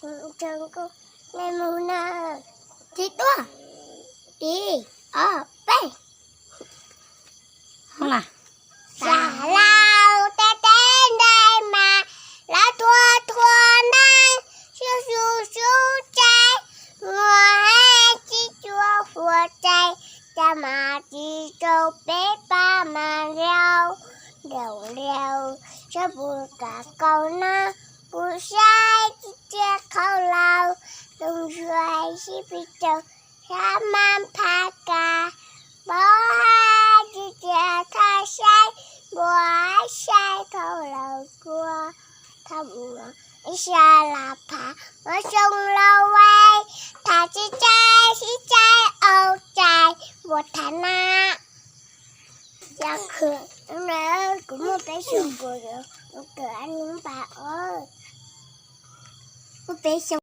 Tsoom nkauj, nej mus na. Thib tuaj, ib, ob, peb. Xav laus tej teb ntais mas, lawv thuav thuav neeb, sub sub sub tsev, muaj hab tsib cuaj huab tsev, caj mas tsis rau peb pab mas liau, liau liau, sab puas kam kaus na, kuv saib tsis cia qhau laus, toog zuag sib pib caug, sab mab phab kas, paub hab tsis cia thaj saib, npua saib thau laus kua, thau mus ib sab las phav, ua xyoo laus vaim, tham tsis txais sib txais au txais, npua tham na. Yog khw, kuv muaj peb xyoo kuv yuav mus kawm a nub npas os. Muaj peb xyoo